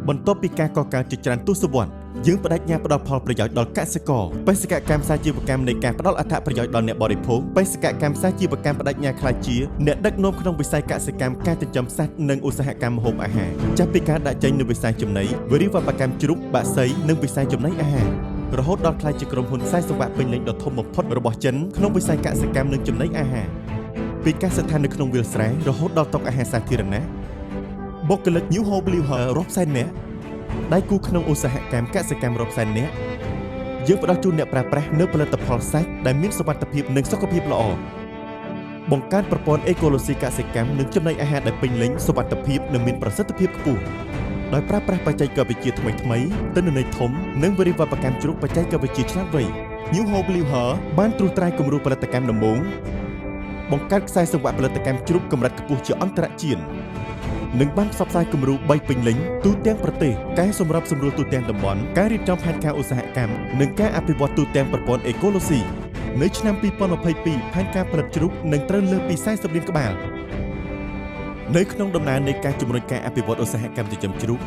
បន្ទាប់ពីការកកើតជាច្រើនទសវត្សរ៍យើងបដិញ្ញាផ្ដល់ផលប្រយោជន៍ដល់កសិករបេសកកម្មសាជីវកម្មនៃការផ្ដល់អត្ថប្រយោជន៍ដល់អ្នកបរិភោគបេសកកម្មសាជីវកម្មបដិញ្ញាក្លាយជាអ្នកដឹកនាំក្នុងវិស័យកសិកម្មការចិញ្ចឹមសត្វនិងឧស្សាហកម្មម្ហូបអាហារចាប់ពីការដាក់ចេញនូវវិស័យចំណីវិរិវបកម្មជ្រូកបក្សីនិងវិស័យចំណីអាហាររហូតដល់ក្លាយជាក្រុមហ៊ុនខ្សែសង្វាក់ពេញលេញដ៏ធំបំផុតរបស់ចិនក្នុងវិស័យកសិកម្មនិងចំណីអាហារពីកសិដ្ឋាននៅក្នុងវាលស្រែរហូតដល់តុអាហារសាធារណៈបុគ្គលិក New Hope Liuhe រាប់សែននាក់ដៃគូក្នុងឧស្សាហកម្មកសិកម្មរាប់សែននាក់យើងផ្ដល់ជូនអ្នកប្រើប្រាស់នូវផលិតផលសាច់ដែលមានសុវត្ថិភាពនិងសុខភាពល្អបង្កើតប្រព័ន្ធអេកូឡូស៊ីកសិកម្មនិងចំណីអាហារដែលពេញលេញសុវត្ថិភាពនិងមានប្រសិទ្ធភាពខ្ពស់ដោយប្រើប្រាស់បច្ចេកវិទ្យាថ្មីៗទិន្នន័យធំនិងវិរិវបកម្មជ្រូកបច្ចេកវិទ្យាឆ្លាតវៃ New Hope Liuhe បានត្រួសត្រាយគំរូផលិតកម្មដំបូងបង្កើតខ្សែសង្វាក់ផលិតកម្មជ្រូកកម្រិតខ្ពស់ជាអន្តរជាតិនិងបានផ្សព្វផ្សាយគំរូ3ពេញលេញទូទាំងប្រទេសកែសម្របសម្រួលទូទាំងតំបន់ការរៀបចំផែនការឧស្សាហកម្មនិងការអភិវឌ្ឍទូទាំងប្រព័ន្ធអេកូឡូស៊ីនៅឆ្នាំ2022ផែនការផលិតជ្រូកនឹងត្រូវលើសពី40លានក្បាលនៅក្នុងដំណើរនៃការជំរុញការអភិវឌ្ឍឧស្សាហកម្មចិញ្ចឹមជ្រូក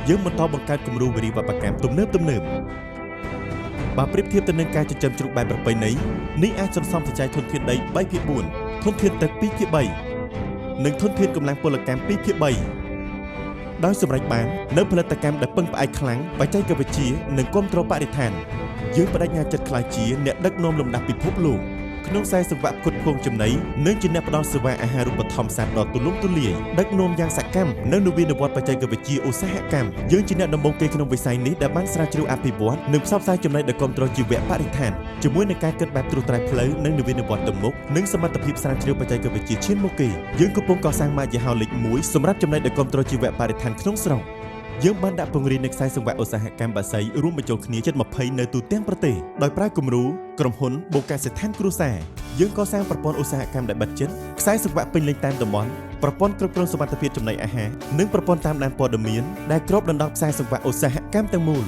យើងបន្តបង្កើតគំរូវិរិវបកម្មទំនើបទំនើបបើប្រៀបធៀបទៅនឹងការចិញ្ចឹមជ្រូកបែបប្រពៃណីនេះអាចសន្សំសំចៃធនធានដី3ភាគ4ធនធានទឹក2ភាគ3និងធនធានកម្លាំងពលកម្ម2ភាគ3ដោយសម្រេចបាននូវផលិតកម្មដែលពឹងផ្អែកខ្លាំងបច្ចេកវិទ្យានិងគ្រប់គ្រងបរិស្ថានយើងបដិញ្ញាចិត្តក្លាយជាអ្នកដឹកនាំលំដាប់ពិភពលោកក្នុងខ្សែសង្វាក់ផ្គត់ផ្គង់ចំណីនិងជាអ្នកផ្ដល់សេវាអាហារូបត្ថម្ភសត្វដ៏ទូលំទូលាយដឹកនាំយ៉ាងសកម្មនៅនវានុវត្តន៍បច្ចេកវិទ្យាឧស្សាហកម្មយើងជាអ្នកដំបូងគេក្នុងវិស័យនេះដែលបានស្រាវជ្រាវអភិវឌ្ឍនិងផ្សព្វផ្សាយចំណីដែលគ្រប់គ្រងជីវៈបរិស្ថានជាមួយនឹងការគិតបែបត្រួសត្រាយផ្លូវនិងនវានុវត្តន៍ទៅមុខនិងសមត្ថភាពស្រាវជ្រាវបច្ចេកវិទ្យាឈានមុខគេយើងកំពុងកសាងម៉ាកយីហោលេខ1សម្រាប់ចំណីដែលគ្រប់គ្រងជីវៈបរិស្ថានក្នុងស្រុកយើងបានដាក់ពង្រាយនៅខ្សែសង្វាក់ឧស្សាហកម្មបាសីរួមបញ្ចូលគ្នាជិត20នៅទូទាំងប្រទេសដោយប្រើគំរូក្រុមហ៊ុនបូកកសិដ្ឋានគ្រួសារយើងកសាងប្រព័ន្ធឧស្សាហកម្មដែលបិទជិតខ្សែសង្វាក់ពេញលេញតាមតំបន់ប្រព័ន្ធគ្រប់គ្រងសុវត្ថិភាពចំណីអាហារនិងប្រព័ន្ធតាមដានព័ត៌មានដែលគ្របដណ្ដប់ខ្សែសង្វាក់ឧស្សាហកម្មទាំងមូល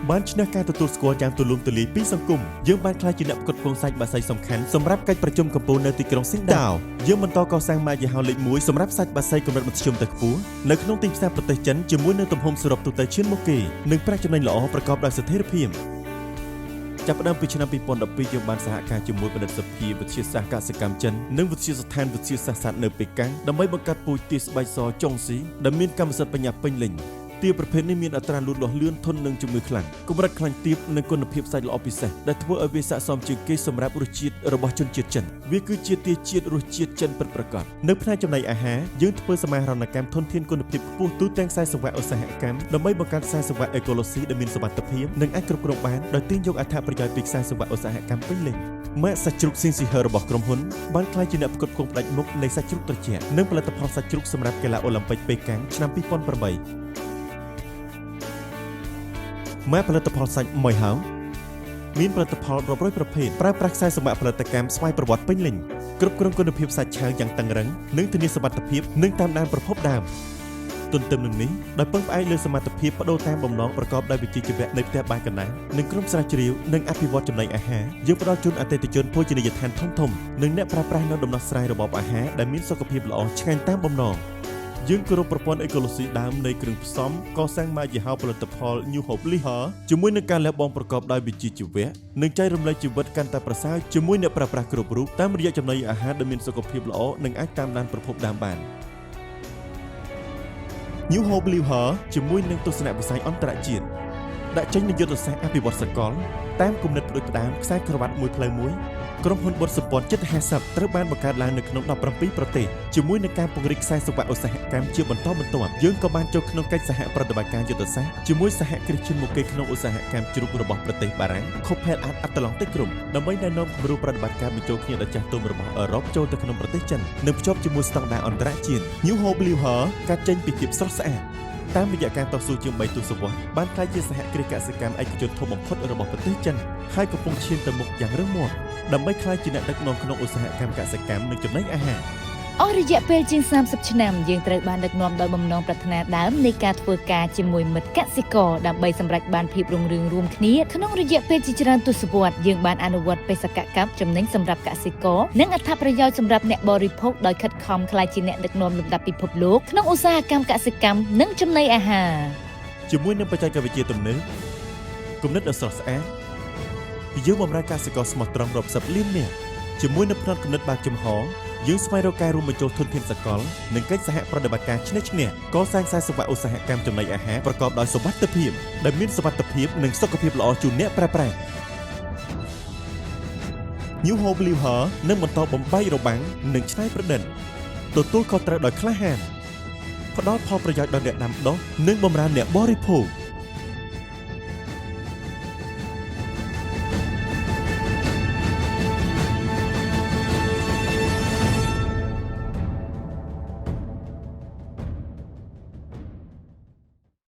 បានឈ្នះការទទួលស្គាល់យ៉ាងទូលំទូលាយពីសង្គមយើងបានក្លាយជាអ្នកផ្គត់ផ្គង់សាច់បាសីសំខាន់សម្រាប់កិច្ចប្រជុំកំពូលនៅទីក្រុងស៊ីងដាវយើងបន្តកសាងម៉ាកយីហោលេខ1សម្រាប់សាច់បាសីកម្រិតមធ្យមទៅខ្ពស់នៅក្នុងទីផ្សារប្រទេសចិនជាមួយនឹងទំហំសរុបទូទៅឈានមុខគេនិងប្រាក់ចំណេញល្អប្រកបដោយស្ថិរភាពចាប់ផ្ដើមពីឆ្នាំ2012យើងបានសហការជាមួយបណ្ឌិតសភាវិទ្យាសាស្ត្រកសិកម្មចិននិងវិទ្យាស្ថានវិទ្យាសាស្ត្រសត្វនៅប៉េកាំងដើម្បីបង្កើតពូជទាស្បែកសចុងស៊ីដែលមានកម្មសិទ្ធិបញ្ញាពេញលេញទាប្រភេទនេះមានអត្រាលូតលាស់លឿនធន់នឹងជំងឺខ្លាំងកម្រិតខ្លាញ់ទាបនិងគុណភាពសាច់ល្អពិសេសដែលធ្វើឲ្យវាស័ក្តិសមជាងគេសម្រាប់រសជាតិរបស់ជនជាតិចិនវាគឺជាទាជាតិរសជាតិចិនពិតប្រាកដនៅផ្នែកចំណីអាហារយើងធ្វើសមាហរណកម្មធនធានគុណភាពខ្ពស់ទូទាំងខ្សែសង្វាក់ឧស្សាហកម្មដើម្បីបង្កើតខ្សែសង្វាក់អេកូឡូស៊ីដែលមានសុវត្ថិភាពនិងអាចគ្រប់គ្រងបានដោយទាញយកអត្ថប្រយោជន៍ពីខ្សែសង្វាក់ឧស្សាហកម្មពេញលេញម៉ាកសាច់ជ្រូកស៊ីនស៊ីហឺរបស់ក្រុមហ៊ុនបានក្លាយជាអ្នកផ្គត់ផ្គង់ផ្ដាច់មុខនៃសាច់ជ្រូកត្រជាក់និងផលិតផលសាច់ជ្រូកសម្រាប់កីឡាអូឡ িম্ ពិកប៉េកាំងឆ្នាំ2008ម៉ាកផលិតផលសាច់ម៉ុយហៅមានផលិតផលរាប់រយប្រភេទប្រើប្រាស់ខ្សែសង្វាក់ផលិតកម្មស្វ័យប្រវត្តិពេញលេញគ្រប់គ្រងគុណភាពសាច់ឆៅយ៉ាងតឹងរឹងនិងធានាសុវត្ថិភាពនិងតាមដានប្រភពដើមទន្ទឹមនឹងនេះដោយពឹងផ្អែកលើសមត្ថភាពបដូរតាមបំណងប្រកបដោយវិជ្ជាជីវៈនៃផ្ទះបាយកណ្ដាលនិងក្រុមស្រាវជ្រាវនិងអភិវឌ្ឍចំណីអាហារយើងផ្ដល់ជូនអតិថិជនភោជនីយដ្ឋានធំៗនិងអ្នកប្រើប្រាស់នូវដំណោះស្រាយរបបអាហារដែលមានសុខភាពល្អឆ្ងាញ់តាមបំណងយើងគោរពប្រព័ន្ធអេកូឡូស៊ីដើមនៃគ្រឿងផ្សំកសាងម៉ាកយីហោផលិតផល New Hope Liha ជាមួយនឹងការលះបង់ប្រកបដោយវិជ្ជាជីវៈនិងចែករំលែកជីវិតកាន់តែប្រសើរជាមួយអ្នកប្រើប្រាស់គ្រប់រូបតាមរយៈចំណីអាហារដែលមានសុខភាពល្អនិងអាចតាមដានប្រភពដើមបាន New Hope Liha ជាមួយនឹងទស្សនវិស័យអន្តរជាតិដាក់ចេញនូវយុទ្ធសាស្ត្រអភិវឌ្ឍសកលតាមគំនិតផ្ដួចផ្ដើមខ្សែក្រវ៉ាត់មួយផ្លូវមួយក្រុមហ៊ុនបុត្រសម្ព័ន្ធជិត50ត្រូវបានបង្កើតឡើងនៅក្នុង17ប្រទេសជាមួយនឹងការពង្រីកខ្សែសង្វាក់ឧស្សាហកម្មជាបន្តបន្ទាប់យើងក៏បានចូលក្នុងកិច្ចសហប្រតិបត្តិការយុទ្ធសាស្ត្រជាមួយសហគ្រាសឈានមុខគេក្នុងឧស្សាហកម្មជ្រូករបស់ប្រទេសបារាំង Copel Art Atlantic Group ដើម្បីណែនាំគំរូប្រតិបត្តិការបញ្ចូលគ្នាដ៏ចាស់ទុំរបស់អឺរ៉ុបចូលទៅក្នុងប្រទេសចិននិងភ្ជាប់ជាមួយស្តង់ដារអន្តរជាតិ New Hope Liuhe កាត់ចេញពីភាពស្រស់ស្អាតតាមរយៈការតស៊ូជាង3ទសវត្សរ៍បានក្លាយជាសហគ្រាសកសិកម្មឯកជនធំបំផុតរបស់ប្រទេសចិនហើយកំពុងឈានទៅមុខយ៉ាងរឹងមាំដើម្បីក្លាយជាអ្នកដឹកនាំក្នុងឧស្សាហកម្មកសិកម្មនិងចំណីអាហារ អស់រយៈពេលជាង30ឆ្នាំយើងត្រូវបានដឹកនាំដោយបំណងប្រាថ្នាដើមនៃការធ្វើការជាមួយមិត្តកសិករដើម្បីសម្រេចបានភាពរុងរឿងរួមគ្នាក្នុងរយៈពេលជាច្រើនទសវត្សរ៍យើងបានអនុវត្តបេសកកម្មចំណេញសម្រាប់កសិករនិងអត្ថប្រយោជន៍សម្រាប់អ្នកបរិភោគដោយខិតខំក្លាយជាអ្នកដឹកនាំលំដាប់ពិភពលោកក្នុងឧស្សាហកម្មកសិកម្មនិងចំណីអាហារ។ ជាមួយនឹងបច្ចេកវិទ្យាទំនើបគំនិតដ៏ស្រស់ស្អាតយើងបម្រើកសិករស្មោះត្រង់រាប់សិបលាននាក់ជាមួយនឹងផ្នត់គំនិតបើកចំហយើងស្វែងរកការរួមបញ្ចូលធនធានសកលនិងកិច្ចសហប្រតិបត្តិការឈ្នះឈ្នះកសាងខ្សែសង្វាក់ឧស្សាហកម្មចំណីអាហារប្រកបដោយសុវត្ថិភាពដែលមានសុវត្ថិភាពនិងសុខភាពល្អជូនអ្នកប្រើប្រាស់ New Hope Liu He នឹងបន្តបំបែករបាំងនិងច្នៃប្រឌិតទទួលខុសត្រូវដោយក្លាហានផ្ដល់ផលប្រយោជន៍ដល់អ្នកដាំដុះនិងបម្រើអ្នកបរិភោគ។